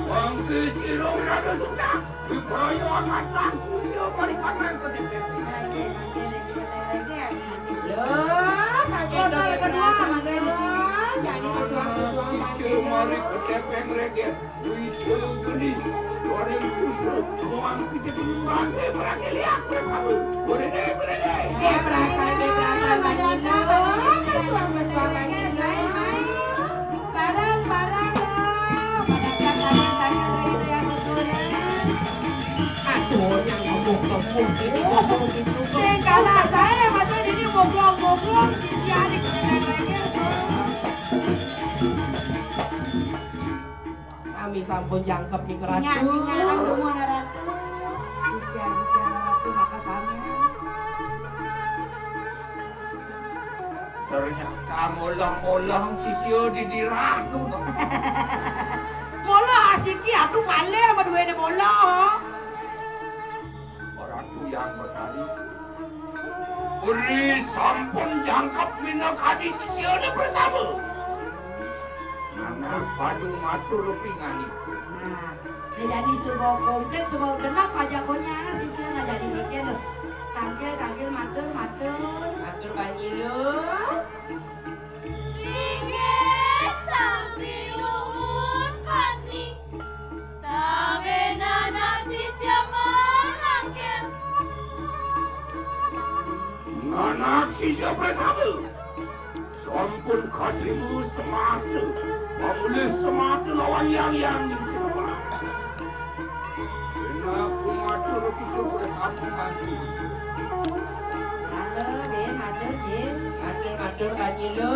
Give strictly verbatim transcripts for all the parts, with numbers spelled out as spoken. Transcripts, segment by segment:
Mangke sira wirata suksa, wipraya anak langsung sira marikanan. Lho, mangke kedua, mangke. Jadi kesuang-kesuang sisya mangke. Mari ketepeng reges. Wis geni, goreng cucuk, muang pijak bangke, berangke liak, bersama. Berene, berene. Nggih, berangkat, nggih, berangkat, Pak Dino. Kesuang-kesuang, Pak Dino. Bareng, bareng, lho. Pada jangan tangan rere yang betul, ya. Aduh, yang ngomong-ngomong, ini ngomong gitu. Sing kalah saya, masa ini ngomong-ngomong, sisi adik, berene, berene. Sami sampun jangkep nika, Ratu. Singa, singa, nang dungu, Ratu. Sisian, sisian, Ratu, maka sami. Ternyata molong-molong sisya didirah tu. Mola asiki, aduh, kalih sama duene mola. Ratu yang Betari. Uri sampun jangkep minakadi sisiane bersama. Sangat padu matur pinganiku. Nah, jadi suba komplit, suba genep aja konya sisiane jadi niki lho. Tangkil, tangkil, matur, matur. Matur banyi lho. Singgih Sang Sinuhun Patni, tabe nanak sisya marangkil. Nanak sisya prasada. Sampun katrima semata. Pamulih semata lawan yang yang ning sinuhun. Enak kumatur kita bersama mati. Halo, Din, matur, Din. Matur, matur, Kak Jilo.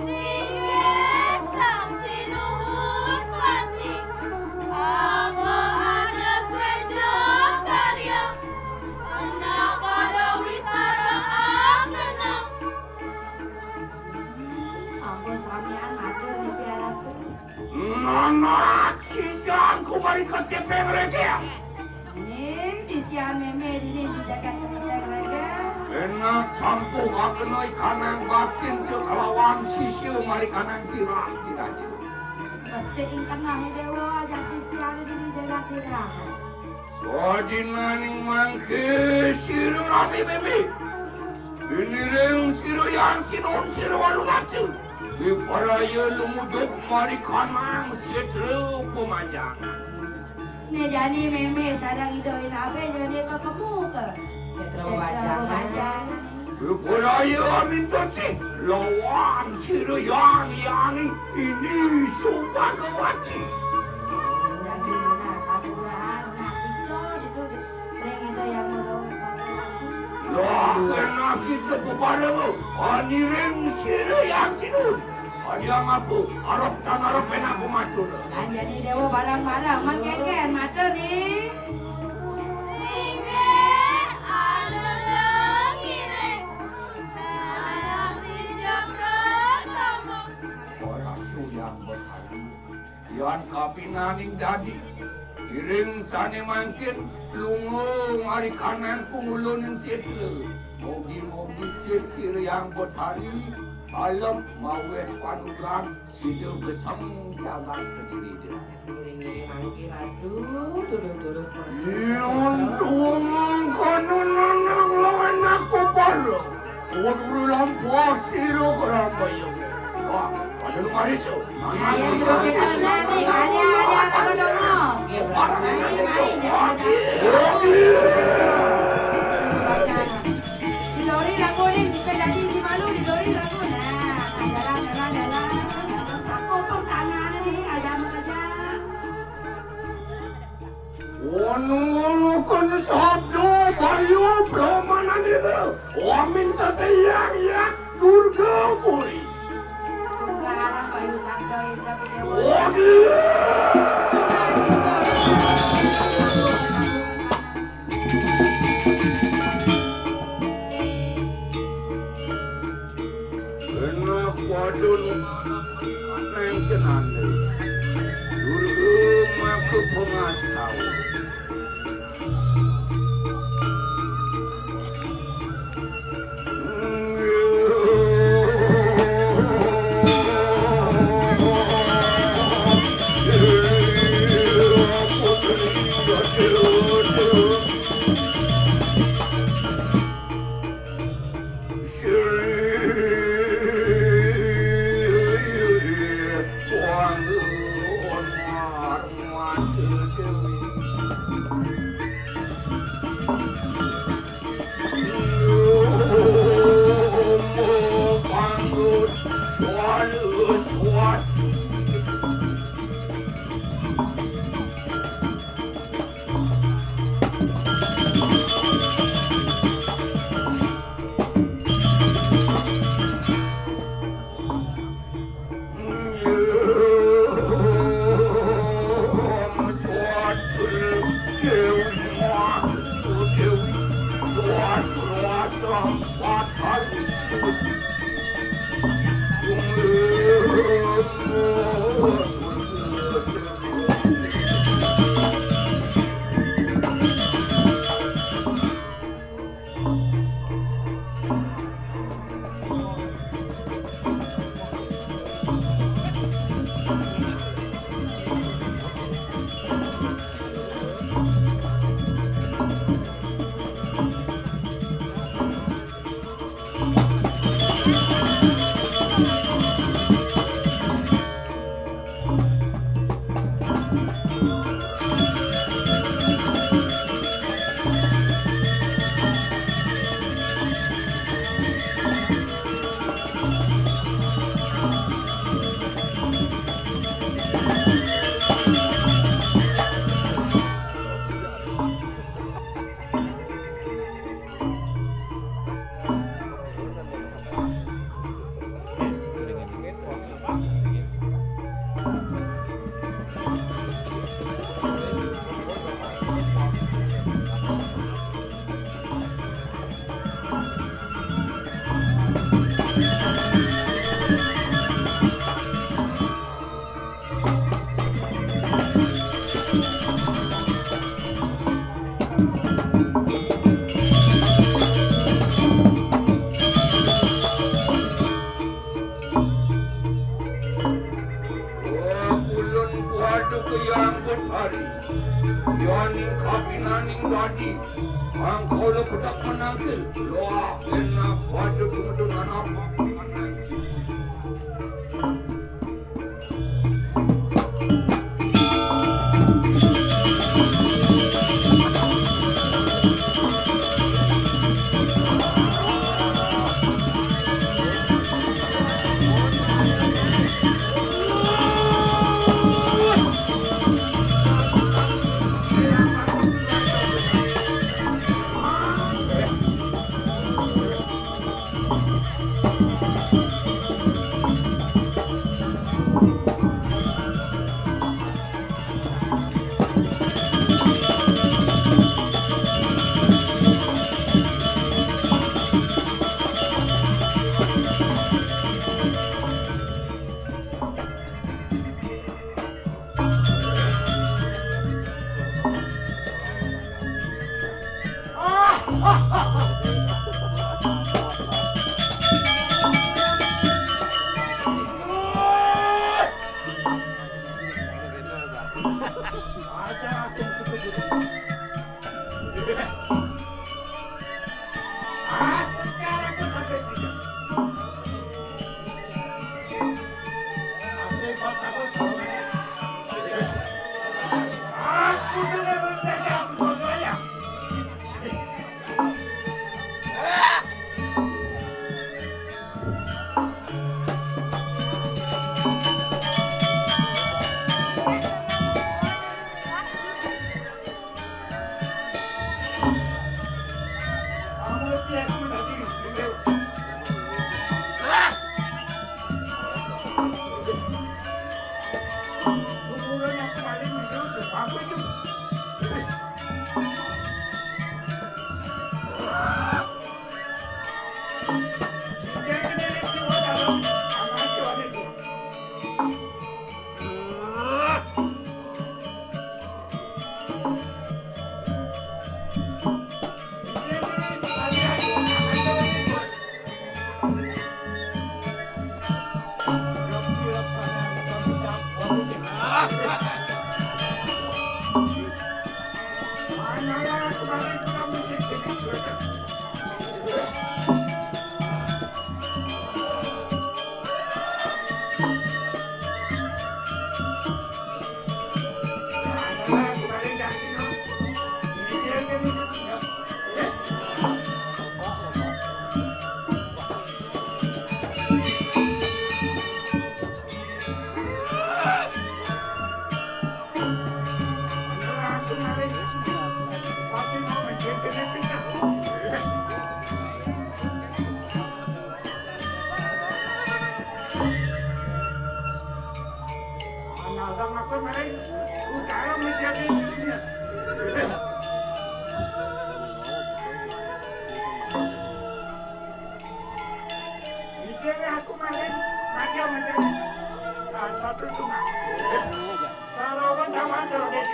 Singgih Sang Sinuhun Pati, apa ada swejo karya, enak pada wisara akenang. Ampun, samian matur, Gusti Ratu. Nanak sisianku mari ketiping reges. Ning sisian meme dini di jagat ketiping reges. Enak sampuh akenai kanang batin ke kelawan sisia mari kanang tirah di raja. Besik ing kenah dewa aja sisian dini jagat tirah. Sadinaning mangke sira rame meme. Iniring sira yang sinun sira walu matu. Wipraya lumujuk mari kanang setra pemanjangan. Ne jani meme sareng ida inabe jani ketemu ke setra pemanjangan. Wipraya minta sih lawan sira yang yang ini Subagawati. Jadi mana satu orang nasi cor itu. Lah, kena kita pepada mu. Aniring sira yang sinun. Ada yang apa? Arep tan arep enak aku matur. Kan jadi dewa barang-barang. Mangkeken, matur nih. Singgih, ada ngiring. Anak sisya prasama. Orang tu yang berkali. Yan kapinaning dadi, iring sane mangkin lunga mari kanan pungulun ing setra. Mogi-mogi sisir yang betari, alem maweh panukan, sida besem jagat kediri. Iring-iring mangkin ratu, terus-terus pergi. Yan tuwung mangkana nanang lawan aku pala. Putri lampah sira kerambaya. Wah, pada lumari, Cuk. Ayo, Cuk, kita nyanyi. Ayo, ayo, ayo, ayo, ayo. Ayo, ayo, ayo, ayo. Dilori lagu ni, bisa jadi di malu, dilori lagu. Nah, jalan, jalan, jalan. Aku pun tangan ni, aja mengejar. Wanungulukan sabda Bayu Brahmanandira, waminta seyang yak Durga Puri. Tunggalan Bayu Sabda Indra Dewa. Wah, iya. Kena padun neng kenane. Durga maka pengastawa. Bang kaula bedak menangkil. Loh, enak waduh gumedun anak. Mikir aku maling, maju mencari. Ah, satu cuma. Sarawan dawan terus.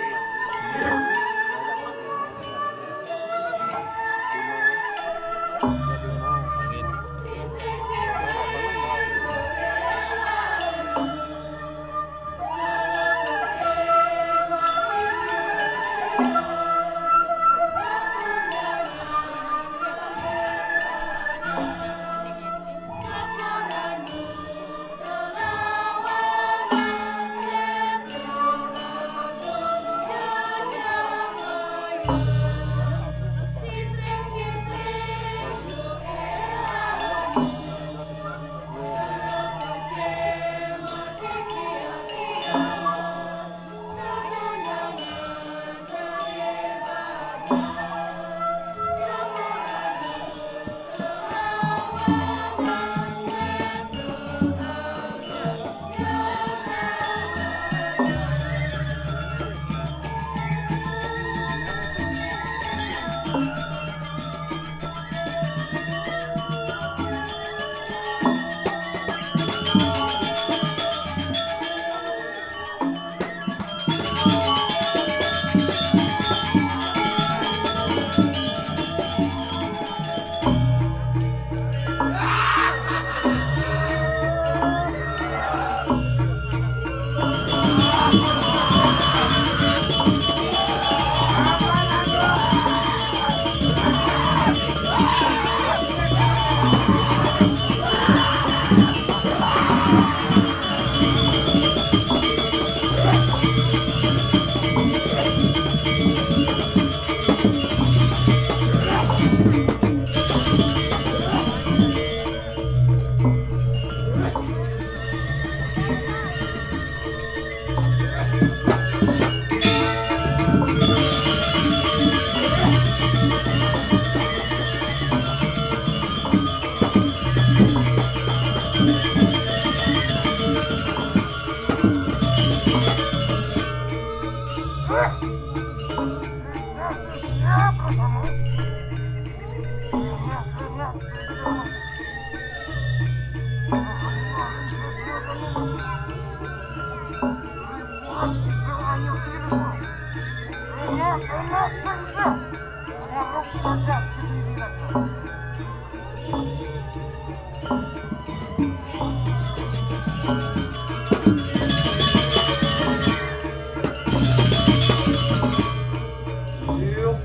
Iya,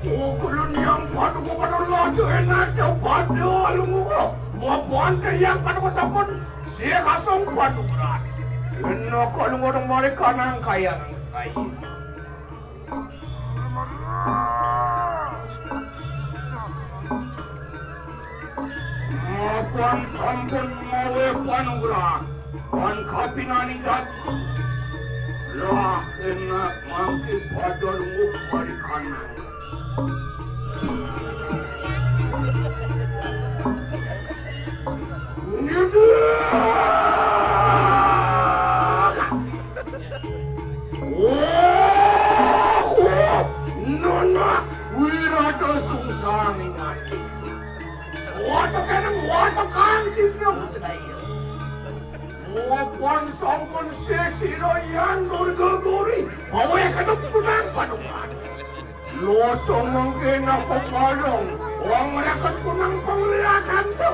pukulun yang padu kepada laju enak, yang padu alungu. Mapan ke yang padu sampun, sia kasong padu berat. Enak alungu dong mereka nang kaya nang saya. Mapan sampun mawe panugrahan, pan kapinani dat. Lah enak mangke pada lungguh barikanang. Ngidu. Wah, wah, nona wirata sungsang ingati. Wata keneng wata kang sisya sedaya. Mapan sampun sesira yang durgaguri, bawe kedep kunang paduman. Loco mangke napa padang, wong mereka kunang pangliakan tu.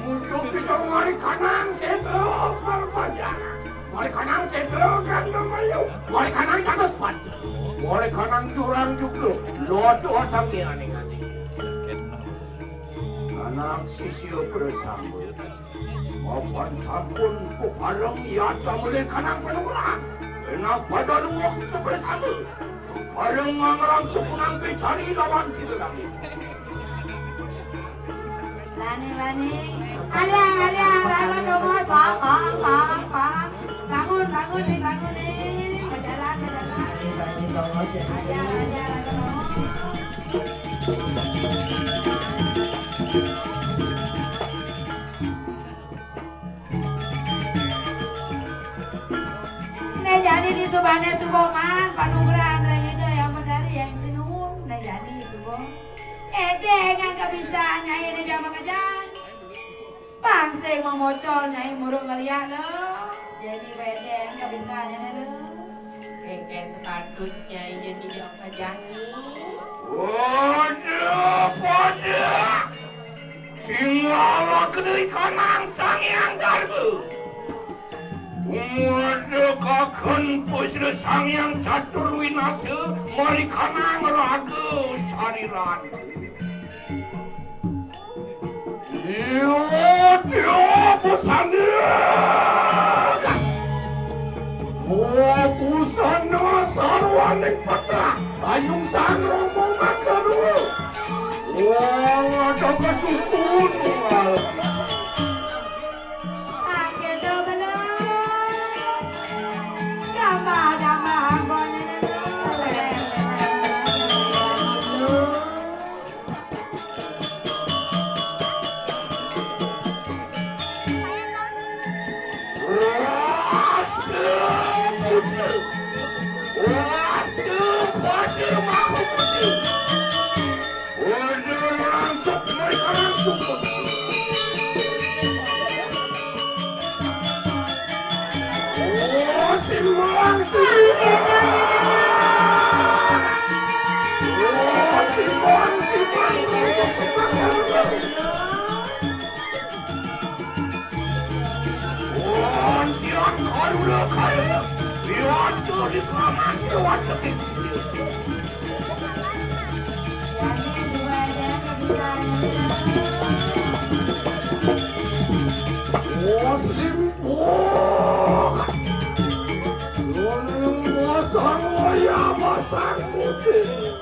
Muncul kita mari kanang sentro perpanjangan. Mari kanang sentro kan memayu. Mari kanang kados pati. Mari kanang jurang juga. Loco tangi aneh-aneh. Anak sisya bersambut. Mapan sampun pepareng yatra mulih kanang panugrahan. Enak pada luwung kita bersama. Pepareng ngangrang sukunang pecari lawan sida lagi. Lani, lani. Aliang, aliang, raga dongos, pang, pang, pang, pang. Bangun, bangun, nih, bangun, nih. Berjalan, berjalan. Aliang, aliang, raga dongos. Né jani disubané suba maan panugrahan ring Ida Hyang Betari Hyang Sinuhun. Né jani suba. Édéng angka bisa nyai né jama kajang. Pang sing mamocol nyai muruk ngeliak lo. Jani édéng angka bisa nyai lo. Kénkén sepatut nyai jani jama kajang. Waduh, waduh. Tingala kedai kanang Sang Hyang Garga. Tumedekaken pusra Sang Hyang Catur Winasa, marikanang raga sariran. Iya, iya, busana. Oh, busana sarwaning petrak, anyung sang rombongan kedua. Wong ada kesukun, wong. Angin do belum. Gambar-gambar hambanya nenu. Wastu puja. Wastu pada maha puja. Waduh, langsung mereka langsung. Oh, simbang, simbang. Oh, simbang, simbang. Wontian karula karula, liwat di kraman, liwat di sisi. Muslim bukan. Muslim bosan waya masang putih.